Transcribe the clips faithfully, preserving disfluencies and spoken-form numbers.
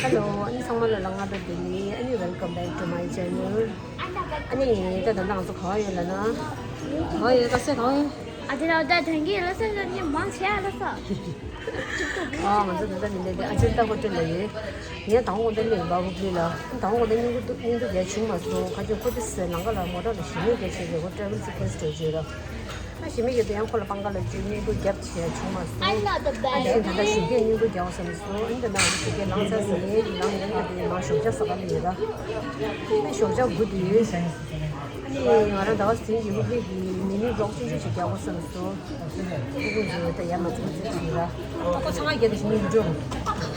Hello, ཨ་ནི་ཚང་མ་ལ་ལ་ང་དང་བདེ་ལེགས། ཨ་ནི་welcome back to my channel. ཨ་ནི་ད་ད་ང་ཚོ་ག་བ་ཡོད་ལབ་ན། ག་བ་ཡོད། ཀ་སེ་ག་བ་ཡོད། ཨ་ཅེ་ལ་ད་དོན་གྱི་ལ་ས་ལ་ནི་མང་ཆེ་ལ་ས། ཨ་ང་ཚོ་ད་ད་མི་འདྲ་དེ་ཨ་ཅེ་ལྟ་གོ་སྤྲོད་ལ་ཡོད། ངས་དང་པོ་འདི་ལས་འབའ་བུ་ལ་དང་པོ་འདི་སྙིང་པོ་སྙིང་པོ་རྒྱ་བྱུང་མ་སོང་། ཁ་ཅིག་ཁོ་དེ་སེ་ལང་ཀ་ལ་མོ་ཊ་ལ་ཞི་མི་རྒྱ་བྱེད་ཀྱི་ཁོ་travel sequence་བྱེད་བྱེད་ལ། ཨ་ཞི་མི་རྒྱ་དེ་ཡང་ཁོ་ལ་པང་ཁ་ལ་ཅིག་སྙིང་པོ་རྒྱབ་བྱས་བྱུང་མ་སོང་། ཨ་ནི་ད་ལྟ་ཞུགས་རྒྱ་སྙིང་པོ་རྒྱ་བ་བསམ་སོང་། ཨ་ནི་ད་ལྟ་ཞུགས་རྒྱ་ལང་ཚར་ཟིན་ལང་ཡོང་གི་དེ་མ་ཞོགས་ཇ་ཟ་ག་ལ་ཡོད་ལ། ཨ་ཞོགས་ཇ་དགུ་དེ་ཡོད། ཨ་ནི་ང་རང་ཟླ་བ་ཟིན་གྱི་ཧུབ་རིག་གི་མི་ནི་རོགས་ཆུང་ཆུང་ཞིག་རྒྱག་དགོས་བསམ་སོང་། ཨ་ཁུ་ཚོས་ད་ཡར་མ་ཚང་ཚིག་ཞིག་ལ་ཨ་ཁོ་ཚང་ང་རྒྱབ་ཞིག་མི་འགྲོ། ཨོ་ཁེ།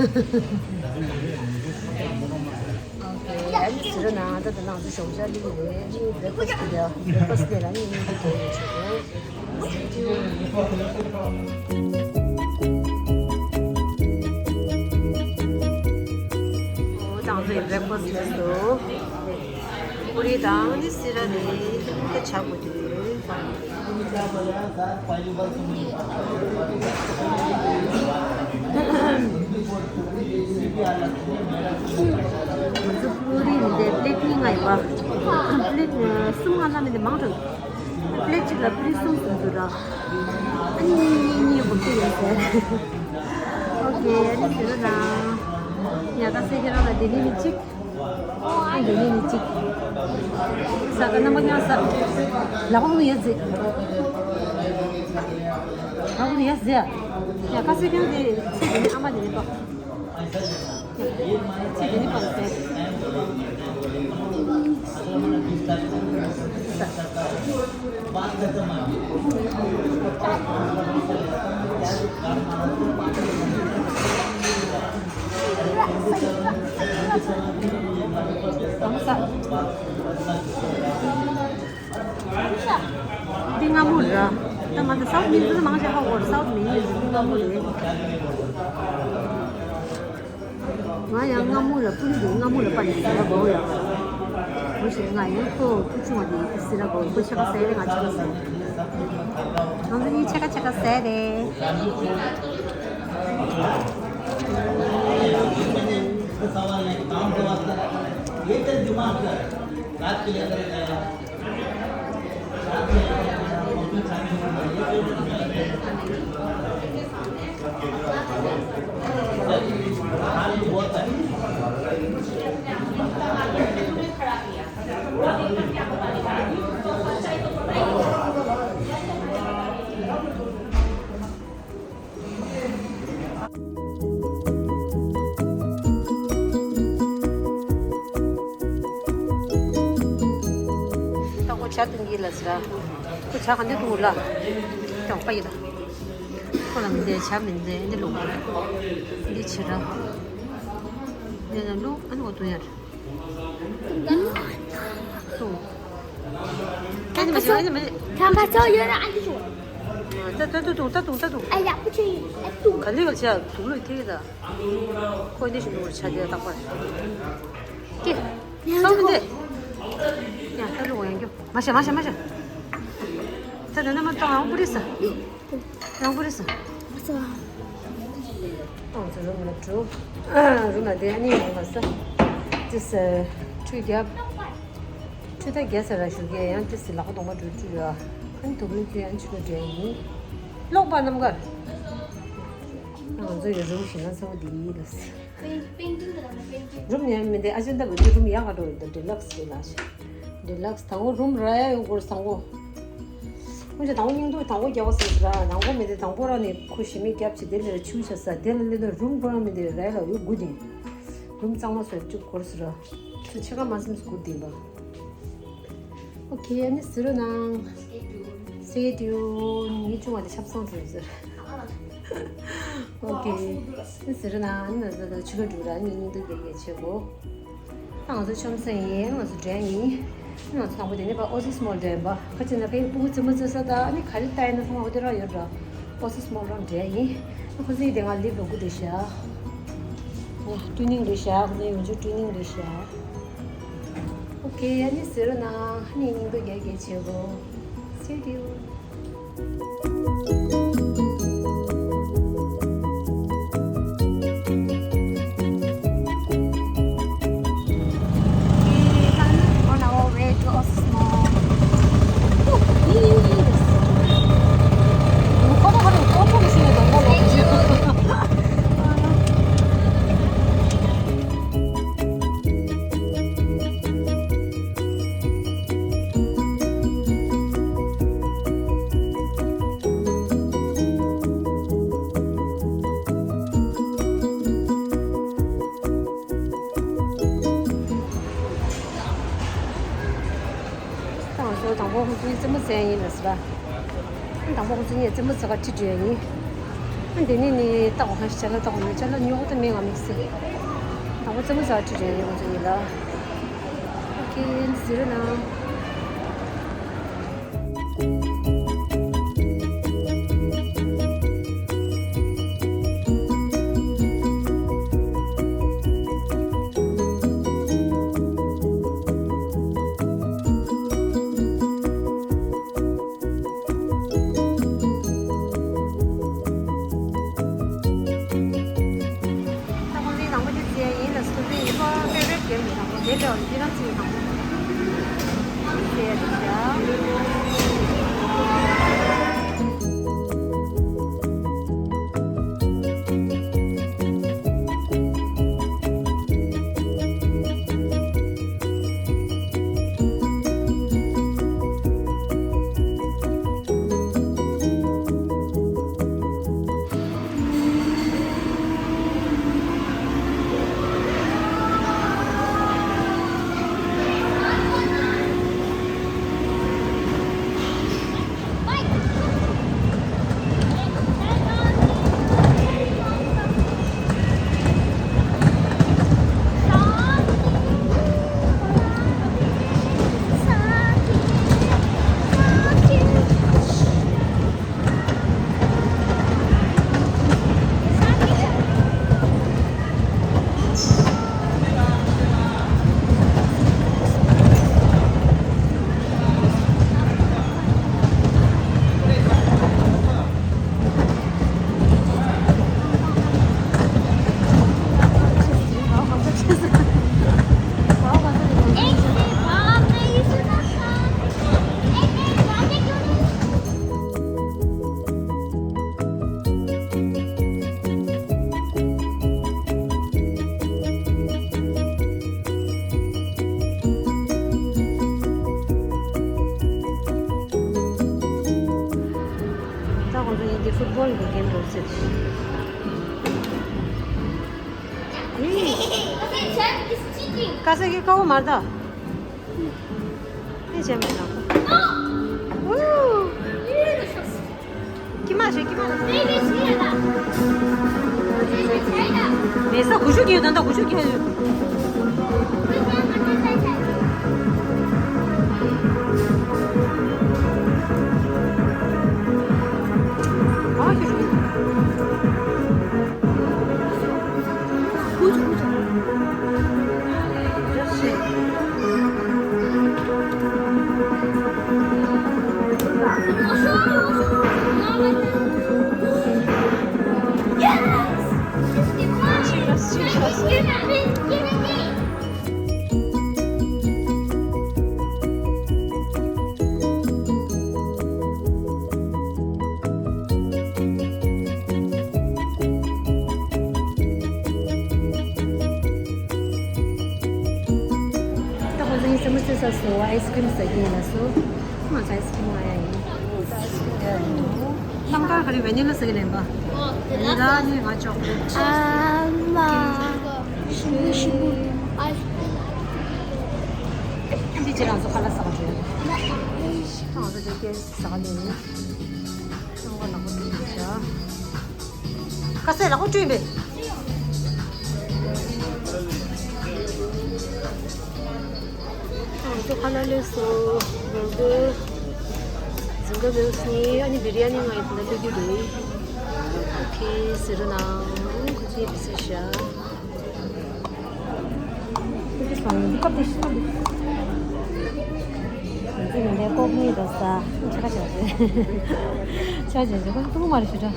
ཨ་ནི་ཟེར་ན་ད་ད་ནང་ཚོ་ཞོགས་ཇ་ལི་རེད། ནི་breakfast་གི་ལ་breakfast་ལས་ལ་ནི་ནི་འདི་གོ་ཡོད་ཆེ་གོ། ཨོ་ད་ང་ཚོ་ཡི་breakfast་ལས་སོ། པུ་རི་དང་ནི་སི་ར་ནི་ཁ་ཆག་པོ་དེ། ང་ཚོ་པུ་རི་འདི་plate་གཉིས་ལྔ་ཡོད་པ། plate་གསུམ་ལྔ་ལྔ་མིན་འདི་མང་དྲགས། plate་གཅིག་ལ་པུ་རི་གསུམ་གསུམ་འདུག་ར། ཨ་ནི་གཉིས་གཉིས་གཉིས་སྒོར་གཅིག་ཡོད་ཟེར། ཨོ་ཁེ། ཨ་ནི་ཟེར་ན་ཉལ་ཁ་སེ་ཁྱེད་རང་ལ་དེ་ནི་མི་གཅིག་ཨ་འདི་ནི་ནི་གཅིག་ཟ་ག་རྣམ་པ་ཉག་ཟ། ལ་ཕོག་ནི་ཡོད་ཟེ། ལ་ཕོག་ནི་ཡོད་ཟེ། ཡ་ཁ་སེ་ཁྱོད་དེ་ཚེ་དེ་ནི་ཨ་མ་དེ་ནི་པ། ཚེ་དེ་ནི་པ་ཟེ། ཟ། འདི་སྔ་མོ་རེད། ད་ང་ཚོ་སའུ་མི་འདི་མང་ཆེ་ཧ་གོ་རེད། སའུ་མི་འདི་སྔ་མོ་རེད། ང་ཡང་སྔ་མོ་ལ་ཕུ་ནུ་དེ་སྔ་མོ་ལ་པ་ནི་ཟེར་བ་གོ་ཡ། འོ་ཞེས་ང་ཡང་ཁོ་ཕུ་ཆུང་བ་དེ་ཟེར་བ་གོ། ཁོ་ཕྱེད་ཀ་ཟས་རེད། ང་ཕྱེད་ཀ་ཟས། ང་ཚོ་གཉིས་ཕྱེད་ཀ་ཕྱེད་ཀ་ཟས་རེད། ད་ཁོ་ཇ་འཐུང་གི་ལ་ཟེར། ཁོ་ཇ་ག་འདྲ་འཐུང་ལ། ཀྱང་པ་ཡིན་ད། ཁོ་ལ་མི་འདྲ་ཇ་མི་འདྲ་འདི་ལུག་འདི་ཆེ་ར། འདི་ན་ལུག་ཨ་ནི་འོ་འཐུང་ཡ་རེད། འཐུང་། ཨ་ནི་མ་ཤེས་ཨ་ནི་མ་ཤེས། ཁམ་པ་ཚོ་ཡོད་ན་ཨ་ནི་ཚོ། ད་ད་ད་འཐུང་ད་འཐུང་ད་འཐུང་། ཨ་ཡ་པུ་ཆེ་ཨ་འཐུང་། ག་ལེ་ག་ལེ་ཇ་འཐུང་ལུགས་ཐིག་ད། ཁོ་འདི་ཞིག་འདུག་ཆ་དེ་རྟག་པར། ཀྱེ། ཡང་ཚོགས་འདི། ཡང་ད་ལུག་ཡང་རྒྱུ། མ་ཤ་མ་ཤ་མ་ཤ། ད་ད་ན་མ་ཏོ་ཨང་པུ་རི་ས། ཨང་པུ་རི་ས། ཨང་ཚོ་རུམ་ལ་འགྲོ། རུམ་ལ་དེ་ནི་ཡང་མ་ས། ཅི་ས། ཁྲུས་རྒྱབ། ཁྲུས་ད་རྒྱ་ས་ར་ཞུ་གི་ཡང་ཅི་ས་ལག་པ་གདོང་པ་འགྲོ་བཅུག་ཡ། ཨ་ནི་དུག་ལོག་ཁྱོད་ཡང་ཆུ་ལ་འདྲེན་ཡིན། ཀློག་པ་རྣམ་དཀར། ང་ཚོ་ཡི་རུམ་ཞིག་ན་ཚོ་འདི་ཡིན་ལ། རུམ་ཡང་མི་འདི་ཨ་ཅེ་འདབ་འདི་རུམ་ཡག་ག་འགྲོ་འདི་ཌི་ལགས་རེད་ལ། ཌི་ལགས་དང་པོ་རུམ་ར་ཡ་ཡོང་སྐོར་དང་པོ། ཁོང་ཚོ་དང་པོ་སྙིང་སྡུག་དང་པོ་རྒྱག་པ་སོང་ཟེར་ར་དང་པོ་མི་འདི་དང་པོ་ར་ནི་ཁོ་ཞི་མི་རྒྱབ་ཅིག་དེ་ལས་ཆུ་ཆ་ས་དེ་ལ་སླེབས་དུས་རུམ་པོ་ར་མི་འདི་ར་ལ་ཡོད་དགུ་དེ། རུམ་གཙང་མ་སོ་བཅུག་སྐོར་ཟེར་ར། ཁྱོད་ཕྱེད་ཀ་མ་སེམས་སྐུར་དེ་པ། ཨོ་ཁེ། ཨ་ནི་ཟེར་རོ་ནང་། Stay tuned། ངའི་ཆུང་བ་དེ་ཆབ་གསང་ཟེར་ཟེར། ཨོ་ཁེ། ཨ་ནི་ཟེར་རོ་ནང་། ཨ་ནི་ང་ཚོ་ཕྱི་ལོགས་འགྲོ་ར། ཨ་ནི་སྙིང་སྡུག་རྒྱག་ཡས་བྱེད་དགོས། ད་ང་ཚོ་ཆོམ་སེ་ཡིན། ང་ཚོ་འགྲན་ཡིན། ཨ་ནི་ང་ཚོ་དང་པོ་དེ་ནས་ཕར་ཨོ་སི་སི་མོལ་འགྲན་པ། ཁ་ཅིག་ན་ཕའི་སྤུ་གུ་རྩེད་མོ་རྩེ་ས་ད་ཨ་ནི་ག་རེ་ལྟ་ཡིན་ན་ཚང་མ་འོ་དེ་རང་ཡོད་ར། ཨོ་སི་སི་མོལ་རང་འགྲན་ཡིན། ཨ་ཁོ་ཚོའི་དེ་ང་ལིབ་རུ་དགུ་དེ་བཞག་ཨ་ཀྲུ་ནིང་རེ་བཞག་ཨ་ཁོ་ཚོའི་ཡོང་ཆུ་ཀྲུ་ནིང་རེ་བཞག་ཨོ་ཁེ། ཨ་ནི་ཟེར་རོ་ན། ཨ་ནི་སྙིང་སྡུག་རྒྱག་རྒྱག་བྱེད་དགོས། See you. ཡིན་ལ་ཟེར་བ། དང་པོ་ཁོང་ཚོ་གཉིས་རྩེད་མོ་རྩེ་ག་ཁྲིད་འགྲོ་ཡ་ཡིན། འདི་ནས་ནི་ལྟ་གོ་ཁ་ཤས་ཅ་ལག་ལྟ་གོ་ནི་ཅ་ལག་ཉོ་གོ་ད་མེད་ང་མིག་སི། དང་པོ་རྩེད་མོ་རྩེ་ག་ཁྲིད་འགྲོ་ཡ་ཡིན་ཁོང་ཚོ་གཉིས་ལ། ཨོ་ཁེ། ཟེར་ན། ད་ཁོང་ཚོའི་ནང་པ་དེ་བཙལ་ཡིན་ལ་སྐུ་ཚེ་ཡིན་པ་ཕེ་བྷི་རེཊ་གེམ་ཡིན་ནང་པ་དེ་འདྲ་བ་ཡིན་ན་ཚིག་ནང་པ་བཙལ་ཡ་དེ་འདྲ། ད་ཁོང་ཚོ་ཡིན་གྱི་ཕུཊ་བོལ་གྱི་གེམ་འགྲོ་ཟེར། ཀ་ས་གི་ཀ་བོ་མར་ད། ཨེ་བྱས་མེད་ན། ཨུ། ཀྱི་མ་ཞིག་ཀྱི་མ་ཞིག་མེད་ས་གུ་ཤུ་གི་ཡོད་ད་ད་གུ་ཤུ་གི་ཡོད། ཨ་ཤུ་ཤུ། ད་ཁོང་ཚོ་ཡིན་སེམས་མ་བརྩེ་ས་སུ་ཨའི་སི་ཀྲིམ་ཟ་གི་ཡིན་ལ་སུ། ང་ཚོ་ཨའི་སི་ཀྲིམ་ང་ཡ་ཡིན། རྣམ་དཀར་ག་རེ་ཝེ་ནི་ལ་ཟ་གི་ལེན་པ། ཝེ་ནི་ལ་ནི་ང་ཅོག་ལེ་ཊི། ཨ་མ། ཤི་བོ་ཤི་བོ། ཨའི་སི་ཀྲིམ། འདི་ཁྱེད་རང་ཚོ་ཁ་ལག་ཟ་ག་འགྲོ་ཡ། ང་ཚོ་དེ་གས་ཟ་ག་ལེན་ཡིན། ལག་པ་འདི་འདྲ་བྱ། ཁ་ཟས་ལག་པ་བཀྲུས་མེད། ཨ་ཙི་ཁ་ལག་ལས་སོ། བར་གར། ཟིང་ག་ནུད་ལ་ནི་ཨ་ནི་བི་རི་ཡ་ནི་ང་ཡི་དེ་འདྲ་སླེབས་རྒྱུ་རེད། ཨོ་ཁེ་ཟེར་རོ་ན། ཁོ་ཚོས་མི་ཟེར་ཤག་འདི་སོང་འདི་སྐབས་དེ་ཤི་ན་འདི། འདི་ནི་ལས་ཀོག་གཉིས་དང་ཟ། ཆ་ཁ་ཆ་རེད། ཆ་ཆ་ཆ་ཁོ་ཐུག་མ་རེད་ཞུ་དྲ།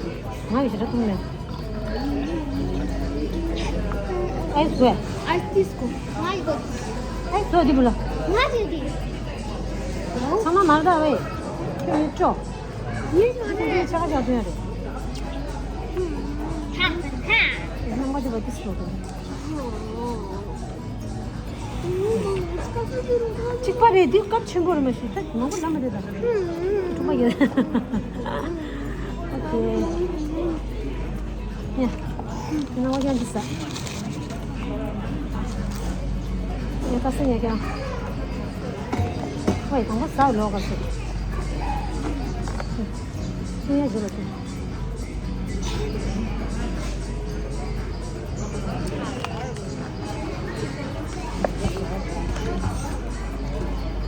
ང་ཡི་ཞུ་དྲ་ཐུག་མེད། ཨའི་སི་བས། ཨའི་སི་ཏིས་ཀོ། ང་ཡི་གོ། ཨའི་སི་བས་འདི་བུ་ལ། ང་ཡི་འདི། ཚང་མ་མར་ད་བས། ཁྱོད་ཡིད་སྤྲོ། ཡིད་མ་རེད། ཆ་ཁ་ཆ་ཐུག་ཡ་རེད། ཁ་ཁ། ནང་པ་དེ་བ་ཏིས་ཀོ་གོ། གཅིག་པ་རེད། འདི་སྐབས་ཆེན་པོ་རེད་མ་གཞི་ད་མང་པོ་ལ་མ་རེད་ད། ཁྲོ་མ་ཡོད། ཨོ་ཁེ། ཡ། ན་བ་ཀྱང་འདི་ཟ། ཡ་ཁ་སེ་ཡ་ཀྱང་། ཝེ་དང་པོ་ཟ་ལོ་ཁ་སེ། ཁྱེད་ཡ་བཞི་ལ་ཐོན།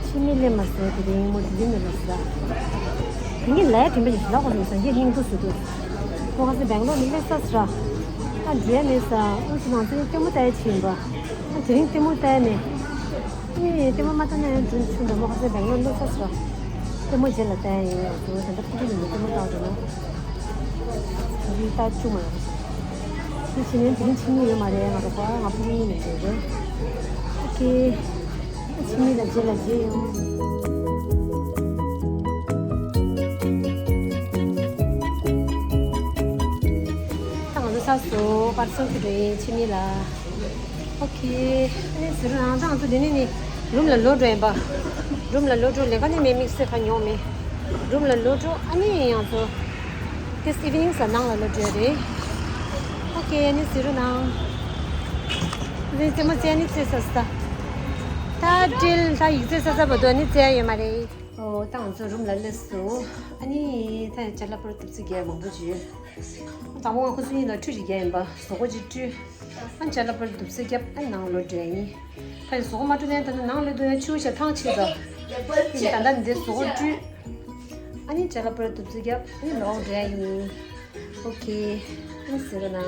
ཕྱི་མི་ལས་མ་ཟད་དེ་རིང་མོ་དེ་རིང་ནས་ལ་ཟ། དེ་ངས་ལས་དྲན་པ་ཞིག་ལ་ཁོ་ནས་སངས་རྒྱས་སྙིང་སྡུག་སུ་འདུག་ཁོ་ཁ་སེ་སྦེང་ལོར་ནས་སླེབས་ས་སུ་ར། ཨ་འགྲོ་ཡ་མེད་ས། ཨ་ཅི་ནང་ཚོ་ལྟད་མོ་ལྟ་ཡ་ཕྱིན་པ། ཨ་དེ་རིང་ལྟད་མོ་ལྟ་ཡ་མེད། ཨེ་ལྟད་མོ་མ་ལྟ་ན་ཡང་འགྲོ་ཆུང་འདྲ་མོ་ཁ་སེ་སྦེང་ལོར་སླེབས་ས་སུ་ར། ལྟད་མོ་རྗེས་ལ་ལྟ་ཡ་ཡིན། ང་ཚོ་ད་ལྟ་ཕྲུ་གུ་ནས་ལྟད་མོ་ལྟ་འགྲོ་ན། ད་རིང་ལྟ་བཅུག་མ་ཡོང་། ཁྱེད་ཕྱི་ནས་དེ་རིང་ཕྱི་མི་ཡོད་མ་རེད། ང་རོགས་པ་ང་ཕྲུ་གུ་གཉིས་ནས་འགྲོ་རེད། ཨོ་ཁེ། ཕྱི་མི་ལ་རྗེས་ལ་མཇལ་ཡོང་། ད་ང་ཚོ་ཚར་སོང་། པར་སོང་གི་རེད་ཕྱི་མི་ལ། ཨོ་ཁེ། ཨ་ནི་ཟེར་རུ་ནང་ད་ང་ཚོ་འདི་ནས་ནི་རུམ་ལ་ལོག་འགྲོ་ཡིན་པ། རུམ་ལ་ལོག་འགྲོ། ལས་ཀ་ནི་མེད། དམིགས་བསལ་ཁ་ཉོག་མེད། རུམ་ལ་ལོག་འགྲོ། ཨ་ནི་ཡང་ཚོ། This evening ས་ནང་ལ་ལོག་འགྲོ་རེད། ཨོ་ཁེ། ཨ་ནི་ཟེར་རུ་ནང་། འདི་རྩེད་མོ་རྩེ་ནི་རྩེ་ས་ས། ད་ཏིལ་ད་ཡིག་ཚད་ས་ས་བར་དུ་ཨ་ནི་རྩེ་ཡ་ཡོད་མ་རེད། ཨོ་ད་ང་ཚོ་རུམ་ལ་སླེབས་སོང་། ཨ་ནི་ད་ཅ་ལག་པར་གདུབ་ཚིག་རྒྱག་མང་པོ་ཅིག་ཡོད། དང་པོ་ང་ཁོ་ཚོ་གཉིས་ལ་ཁྲུས་ཅིག་རྒྱག་ཡིན་པ། གཟུགས་པོ་ཅིག་བཀྲུས། ཨ་ཅ་ལག་པར་གདུབ་ཚིག་རྒྱབ། ཨ་ནང་ལོག་འགྲོ་ཡ་ཡིན། ད་ཡིན་གཟུགས་པོ་མ་བཀྲུས་ན་ད་ནི་ནང་ལོག་འདུག་ཡ། ཆུ་བོ་ཞིག་ཐང་ཆད་ཙང་། ད་ལྟ་འདི་གཟུགས་པོ་བཀྲུས། ཨ་ནི་ཅ་ལག་པར་གདུབ་ཚིག་རྒྱབ། ཨ་ནི་ལོག་འགྲོ་ཡ་ཡིན། ཨོ་ཁེ། ཨ་ནི་ཟེར་རོ་ན།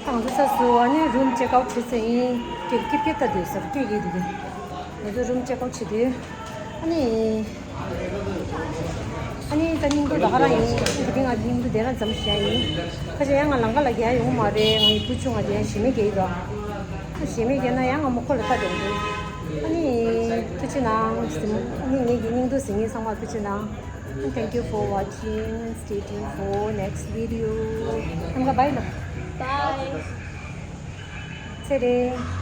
ད་ང་ཚོ་ཚར་སོང་། ཨ་ནི་རུམ་ཅེག་ཨའུཊ་བྱེད་ས་ཡིན། ཀེ་ཀེ་ཀེ་ད་སྡོད་ས་རུ་ཀེ་ཀེ་དེ་དེ། ང་ཚོ་རུམ་ཅེག་ཨའུཊ་བྱེད་དུས། ཨ་ནི། ཨ་ནི་ད་སྙིང་པོ་ད་ག་རང་ཡིན། དེ་རིང་ང་སྙིང་པོ་དེ་རང་ཙམ་ཞིག་ཡིན། ཁ་ཤས་ཡང་ང་ལམ་ཁ་ལ་རྒྱག་ཡོང་མ་རེད། ང་ཡི་བུ་ཆུང་ང་དེ་ཡང་ཞེ་མེད་རྒྱག་ཡིན་པ། ཞེ་མེད་རྒྱག་ན་ཡང་ང་མོ་ཁོ་ལ་ལྟ་འགྲོ་གི་འདུག་ཨ་ནི། ཐུགས་རྗེ་གནང་། ཨ་ནི་ངེད་ཀྱི་སྙིང་པོ་ཟིན་ངེས་ཚང་མ་ཐུགས་རྗེ་གནང་། And thank you for watching. Stay tuned for next video. Bye. Bye.